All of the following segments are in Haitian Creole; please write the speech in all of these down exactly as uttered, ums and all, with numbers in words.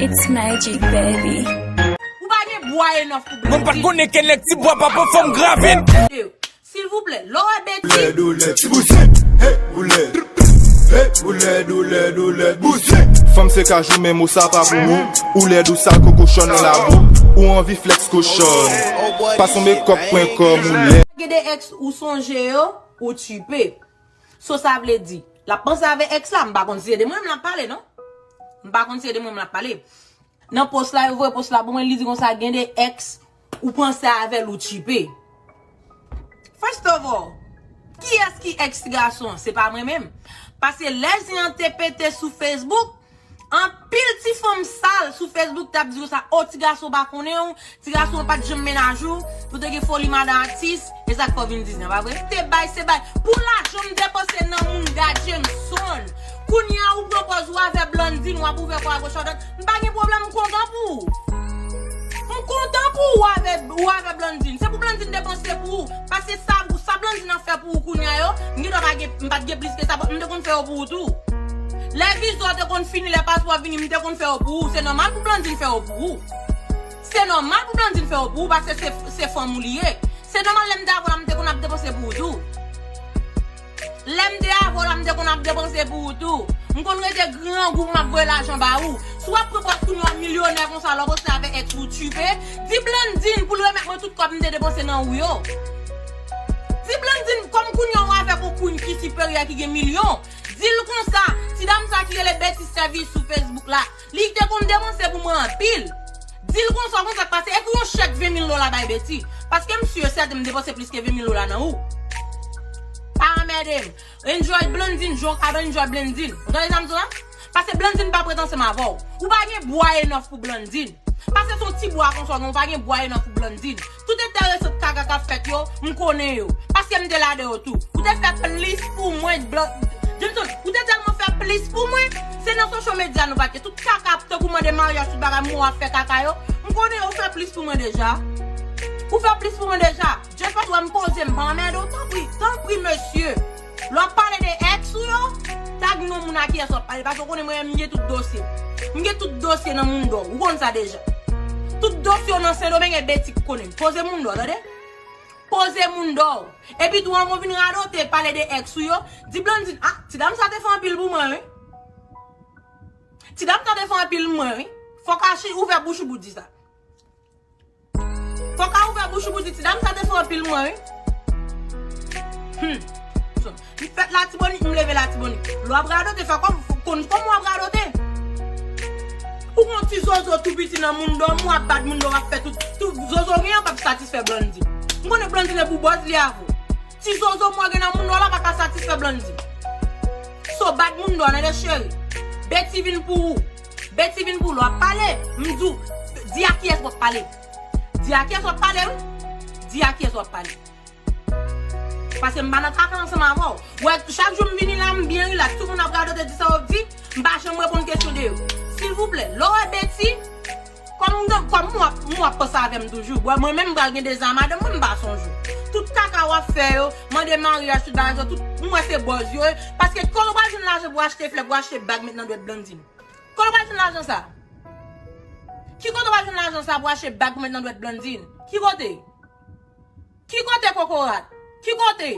It's magic, baby. Ou pa gen bwa enòf pou Mwen pa Blondine. Konnen kèlè ti bwa pa pran fòm gravin. Silvouplè, lè w wè Betty. Boulèt, boulèt, ti bouzin. Hey, boulèt. Hey, boulèt, boulèt, boulèt, bouzin. Fanm se kajou, men mo sa pa pou ou. Ou lèd, ou sal, kokochòn nan labou. Ou anvi flex kochòn. Pas on makeup pwen kòm ou lèd. Gen de ex ou sonje yo, ou tchipe. So sa vle di, l ap panse avè ex la, m pa konn si se de mwen menm l ap pale, non. M pa konn si se de mwen menm l ap pale. Nan post la, yo voye post la pou mwen, li di konsa, gen de ex ou panse avè l, ou tchipe. First of all, kiyès ki ex ti gason an? Se pa mwen menm. Paske lè zen an te pete sou Facebook, anpil ti fanm sal sou Facebook t ap di konsa, o, ti gason pa konnen w, ti gason an pa t janm mennaj ou, ou te gen foli madan atis, e sa k fè w vin di zen an, pa vre? Te bay, se bay. Pou lajan m depanse nan moun, gad Jameson. Kounye a ou pran pòz ou avè Blondine, w ap ouvè kò a goch a dwat. M pa gen pwoblèm, m kontan pou ou. M kontan pou ou avè, ou avè Blondine. Se pou Blondine depanse pou ou. Paske sa, sa Blondine ap fè pou ou kounye a yo, m gen dwa pa gen, m pa t gen plis ke sa, but m te konn fè yo pou ou tou. Lè viza w te konn fini, lè paspò vini, m te konn fè yo pou ou. Se nòmal pou Blondine fè yo pou ou. Se nòmal pou Blondine fè yo pou ou, paske se, se fanm ou li ye. Se nòmal lè m te avè w la, m te konn ap depanse pou ou tou. Lè m te avè w la, m te konn ap depanse pou ou tou. M konn rete grangou, m ap voye lajan ba ou. Si w ap pran pòz kounye a w milyonè konsa, lè w poste avè ex ou tchipe, di Blondine pou l remèt mwen tout kòb m te depanse nan ou yo. Di Blondine, kòm kounye a w avèk yon queen ki siperyè ki gen milyon, di l konsa, ti dam sa ki rele Betty Service sou Facebook la, li te konn depanse pou mwen anpil. Di l konsa, konsa k pase, ekri yon chèk ven mil dola bay Betty. Paske m si e sèten m depanse plis ke ven mil dola nan ou. Pa anmède m. Enjoy Blondine, jan w ka enjoy Blondine. Ou tande sa m di w la? Paske Blondine pa prèt ansanm avè w. Ou pa gen bwa enòf pou Blondine. Paske se yon ti bwa konsa, non, ou pa gen bwa enòf pou Blondine. Tout enteresan kaka k ap fèt yo, m konnen yo. Paske m te la de yo tou. Ou te fè plis pou mwen, Blan-, Jameson, ou te tèlman fè plis pou mwen. Se nan social media nou pa t ye. Tout kaka ap tankou mande maryaj, tout bagay, mwen w ap fè kaka yo. M konnen yo, ou fè plis pou mwen deja. Ou fè plis pou mwen deja. Just pa t wè m poze, m pa anmède w, tanpri, tanpri, mesye. Lè w ap pale de ex ou yo, tag non moun a kiyès w ap pale, paske w konnen mwen menm m gen tout dosye. M gen tout dosye nan Mundo, ou konn sa deja. Tout dosye w nan Sendomeng e Betty k konnen. Poze Mundo, tande? Poze Mundo. Epi tou, anvan w vin radote, pale de ex ou yo, di Blondine, ah, ti dam sa te fè anpil pou mwen, wi. Ti dam sa te fè anpil pou mwen, wi. Fòk a chi ouvè bouch ou pou di sa. Fòk a ouvè bouch ou pou di ti dam sa te fè anpil mwen, wi. Hmm. M fèt Latibonit, m leve Latibonit. Lè w ap radote, fè kòm, konn kòman w ap radote. Ou gon ti zozo tou piti nan Mundo, m w ap bat Mundo, w ap fè tout, tout zozo w gen an p ap satisfè Blondine. M konnen Blondine e pou bòz li avè w. Ti zozo mwen gen nan Mundo la pa ka satisfè Blondine. So bat Mundo a, tande cheri. Betty vin pou ou. Betty vin pou ou. Lè w ap pale, m di w, di a kiyès w ap pale. Di a kiyès w ap pale, wi. Di a kiyès w ap pale. Paske m pa nan kaka ansanm avè w. Wè, chak jou m vini la, m byen rilaks. Tout moun ap radote, di sa yo di, m pa janm reponn kesyon de yo. Silvouplè, lè w wè Betty, Kòm m, kòm m w ap, m w ap panse avè m toujou. Bwè, mwen menm m pral gen deza madanm mwen, m pa sonje w. Tout kaka w ap fè yo, mande maryaj, tout bagay sa, tout, m wè se bòz yo ye. Paske kote w pral jwenn lajan pou achte flè, pou achte bag met nan dwèt Blondine? Kote w pral jwenn lajan sa? Ki kote w pral jwenn lajan sa pou achte bag pou met nan dwèt Blondine? Ki kote? Ki kote kokorat? Ki kote?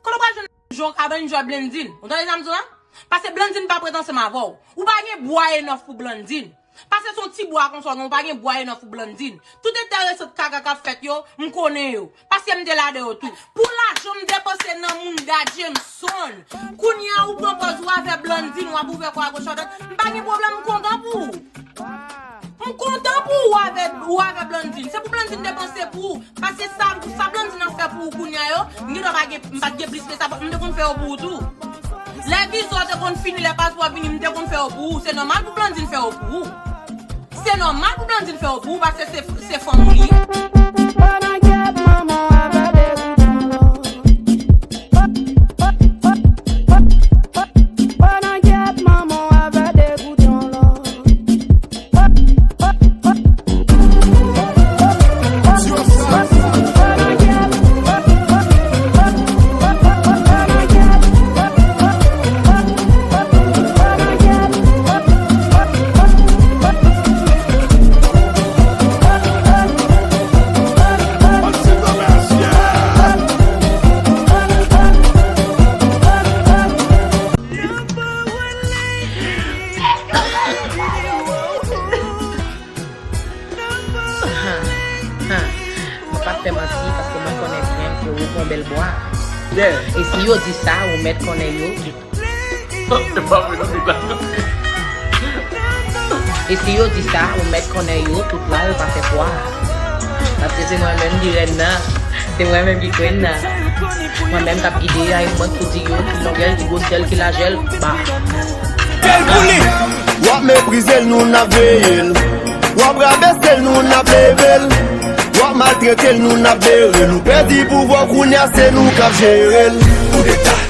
Kote w pral jwenn jan w ka enjoy Blondine? Ou tande sa m di w la? Paske Blondine pa prèt ansanm avè w. Ou pa gen bwa enòf pou Blondine. Paske se yon ti bwa konsa, non, ou pa gen bwa enòf pou Blondine. Tout enteresan kaka k ap fèt yo, m konnen yo. Paske m te la de yo tou. Pou lajan m depanse nan moun, gad Jameson. Kounye a ou pran pòz ou avè Blondine, w ap ouvè kò a goch a dwat. M pa gen pwoblèm, m kontan pou ou. M kontan pou ou avè, ou avè Blondine. Se pou Blondine depanse pou ou. Paske sa, sa Blondine ap fè pou ou kounye a yo, m gen dwa pa gen, m pa t gen plis ke sa, but m te konn fè yo pou ou tou. Lè viza w te konn fini, lè paspò vini, m te konn fè yo pou ou. Se nòmal pou Blondine fè yo pou ou. Se nòmal pou Blondine fè yo pou ou, paske se, se fanm ou li ye. Yo di sa, ou mèt konnen yo. E si yo di sa, ou mèt konnen yo, tout la, yo pa fè pwa. Paske se mwen menm ki rèn nan. Se mwen menm ki kwen nan. Mwen menm k ap gide a, e mwen ki di yo ki longè l, ki gwosè l, ki lajè l, ba. Fè l pou li. W ap meprize l, nou n ap veye l. W ap rabese l, nou n ap leve l. W ap maltrete l, nou n ap bere l. Ou pèdi pouvwa w, kounye a se nou k ap jere l. Koudeta.